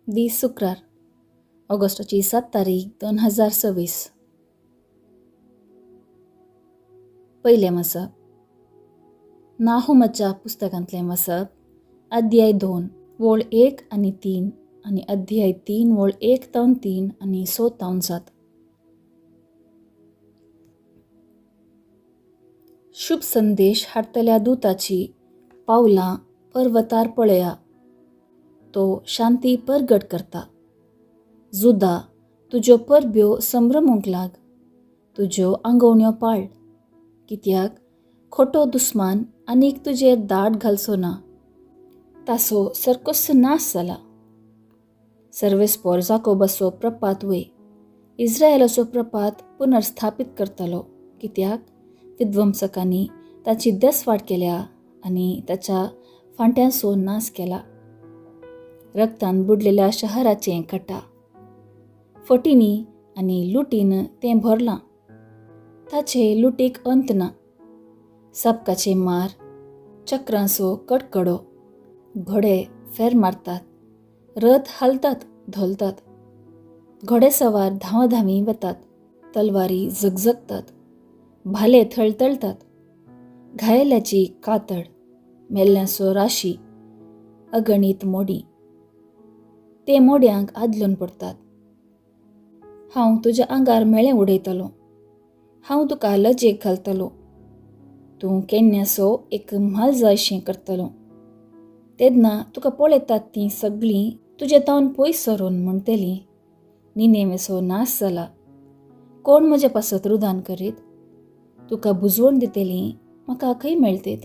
दीस शुक्रार, ऑगस्टाची 7 तारीख 2026. पयलें वाचप नाहुमाच्या पुस्तकांतलें वाचप, अध्याय 2 वळ 1 आनी 3 आनी अध्याय 3 वळ 1 तावन 3 आनी 6 तावन 7. शुभ संदेश हाडटल्या दुताची पावलां पर्वतार पळया, तो शांती परगट करता. जुदा, तुज्यो परब्यो संभ्रमूंक लाग, तुज्यो आंगवण्यो पाळ, कित्याक खोटो दुस्मान आनीक तुजेर दाट घालचो ना, तासो सरकोस नाश जाला. सर्वेस्पोर जाकोबाचो प्रपात वय, इस्रायलाचो प्रपात पुनर्स्थापीत करतलो, कित्याक विध्वंसकांनी ताची दसवाट केल्या आनी ताच्या फांट्यांचो नाश केला. रक्तान बुडलेल्या शहराचें कटा फटींनी आनी लुटीन तें भरलां, ताचे लुटीक अंत ना. सपकाचे मार, चक्रांचो कडकडो, घोडे फेर मारतात, रथ हालतात धोलतात, घोडे सवार धांवाधांवी वतात, तलवारी झगझगतात, भाले थळथळतात, घायेल्याची कातड, मेल्ल्यांचो राशी, अगणीत मोडी, ते मोड्यांक आदलून पडटात. हांव तुज्या आंगार मेळें उडयतलो, हांव तुका लजेक घालतलो, तूं केन्नासो एक म्हाल जायशें करतलो. तेन्ना तुका पळयतात तीं सगळीं तुजे तावन पयस सरून म्हणटलीं, निनेवेचो नाश जाला, कोण म्हजे पासत रुदान करीत? तुका बुजवण दितली म्हाका खंय मेळटीत?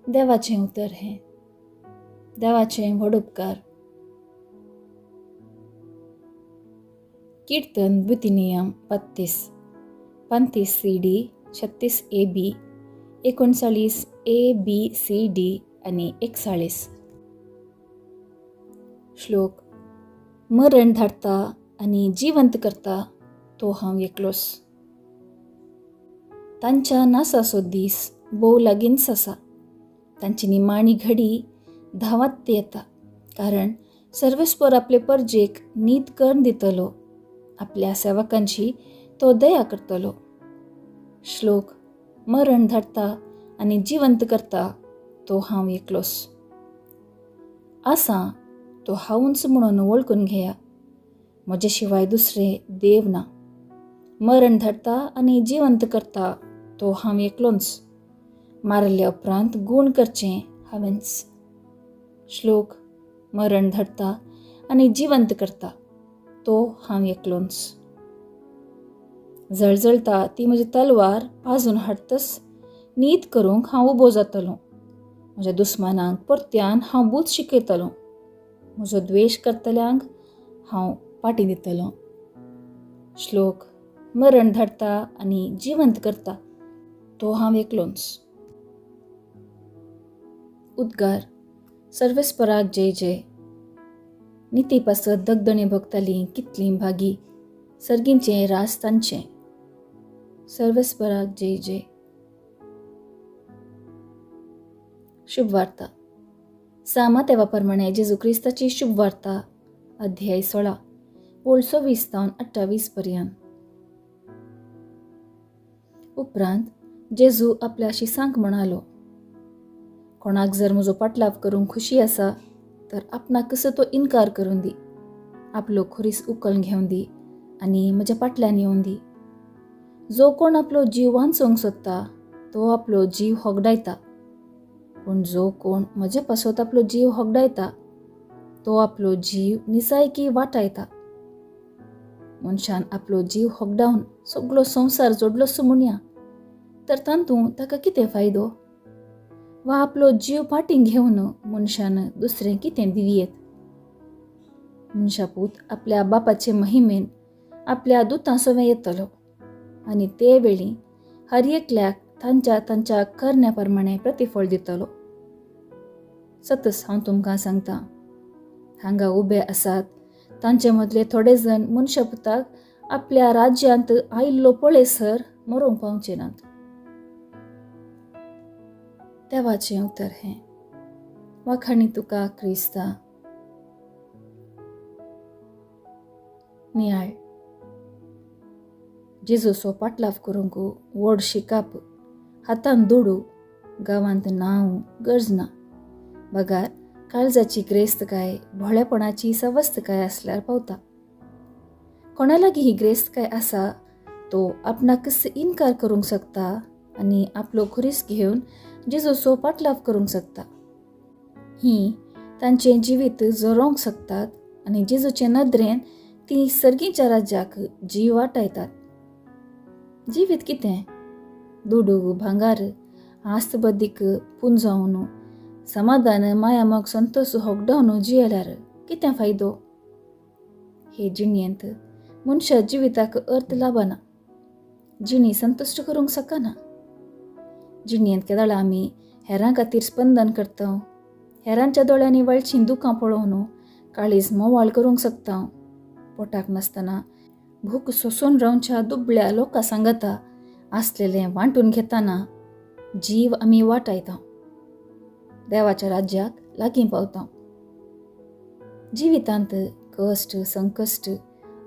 देवाचें उतर हें. देवाचें व्हड उपकार. कीर्तन द्वितीनियम 32, 35 C D, 36 A B, 39 A B C D आनी 41. श्लोक. मरण धाडटा आनी जिवंत करता तो हांव एकलोच. तांच्या नासाचो दीस भोव लागींच आसा, तांची निमाणी घडी धांवत येता, कारण सर्वेस्पोर आपले परजेक नीत करून दितलो, आपल्या सेवकांची तो दया करतलो. श्लोक. मरण धाडटा आनी जिवंत करता तो हांव एकलोच आसा, तो हांवूच म्हणून वळखून घेया, म्हजे शिवाय दुसरे देव ना. मरण धाडटा आनी जिवंत करता तो हांव एकलोच, मारल्या उपरांत गूण करचें हांवेंच. श्लोक. मरण धाडटा आनी जिवंत करता तो हांव एकलोच. जळजळटा ती म्हजी तलवार पाजून हाडतस नीत करूंक हांव उबो जातलो, म्हज्या दुस्मानांक परत्यान हांव बूत शिकयतलो, म्हजो द्वेश करतल्यांक हांव पाटी दितलो. श्लोक. मरण धाडटा आनी जिवंत करता तो हांव एकलोच. उद्गार. सर्वेस्पराक जय जय. निती पासत दगदणी भोगतालीं कितलीं भागी, सर्गींचें राज तांचें. सर्वेस्पराक जय जय. शुभ वार्ता. सामा तेवा प्रमाणे जेजू क्रिस्ताची शुभ वार्ता, अध्याय 16 ओळ 26 तावन 28 पर्यंत. उपरांत जेजू आपल्या शिसांक म्हणालो, कोणाक जर म्हजो पाटलाव करूंक खुशी आसा तर आपणाक कसो तो इनकार करून दी, आपलो खुरीस उकल घेवन दी आनी म्हज्या पाटल्यान येवन दी. जो कोण आपलो जीव वांचोवंक सोदता तो आपलो जीव होगडायता, पूण जो कोण म्हजे पासत आपलो जीव होगडायता तो आपलो जीव निजायकी वाटायता. मनशान आपलो जीव होगडावन सगलो संवसार जोडलोसो म्हणया, तर तातूंत ताका कितें फायदो? वा आपलो जीव फाटीं घेवन मनशान दुसरें कितें दिवयेत? मनशापूत आपल्या बापाचे महिमेन आपल्या दुतां सवें येतलो आनी ते वेळी हर एकल्याक तांच्या तांच्या करण्या प्रमाणे प्रतिफळ दितलो. सतच हांव तुमकां सांगता, हांगा उबे आसात तांचे मदले थोडे जण मनशापुताक आपल्या राज्यांत आयिल्लो पळयसर मरोंक पावचे नात. देवाचें उतर हें. वाखाणी तुका क्रिस्ता. नियाळ. जेजूचो पाटलाव करूंक व्हड शिकाप, हातान दुडू, गांवांत नांव गरज ना, बगार काळजाची ग्रेस्तकाय, भोळेपणाची सवस्तकाय आसल्यार पावता. कोणा लागीं ही ग्रेस्तकाय आसा तो आपणाकच इनकार करूंक शकता आनी आपलो खुरीस घेवन जेजूचो पाटलाव करूंक शकता. ही तांचें जिवीत जरोवंक शकतात आनी जेजूचे नदरेन ती सर्गीच्या राज्याक जीव वाटायतात. जिवीत कितें? दुडू, भांगार, आस्त बदीक पुंजावन, समाधान, माया, मोग, संतोश होगडावन जियेल्यार कितें फायदो? हे जिणेंत मनशा जिविताक अर्थ लाबना, जिणी संतुश्ट करूंक शकना. जिणेंत केदळा आमी हेरां खातीर स्पंदन करता, हेरांच्या दोळ्यांनी वळचीं दुकां पळोवन काळीज मोवाळ करूंक शकता. पोटाक नासतना भूक सोसून रावच्या दुबळ्या लोकां सांगता आसलेलें वांटून घेताना जीव आमी वाटायता, देवाच्या राज्याक लागीं पावता. जिवितांत कश्ट, संकश्ट,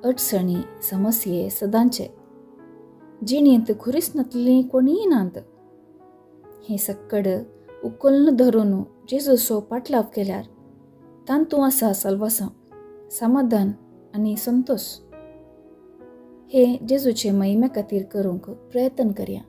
अडचणी, समस्ये सदांचे. जिणेंत खुरीस नातलीं कोणीय नात. हें सक्कड उखल्न धरून जेजूचो पाटलाव केल्यार तांतू आसा साल्वासांव, समाधान आनी संतोश. हे जेजूचे महिमे खातीर करूंक प्रयत्न करया.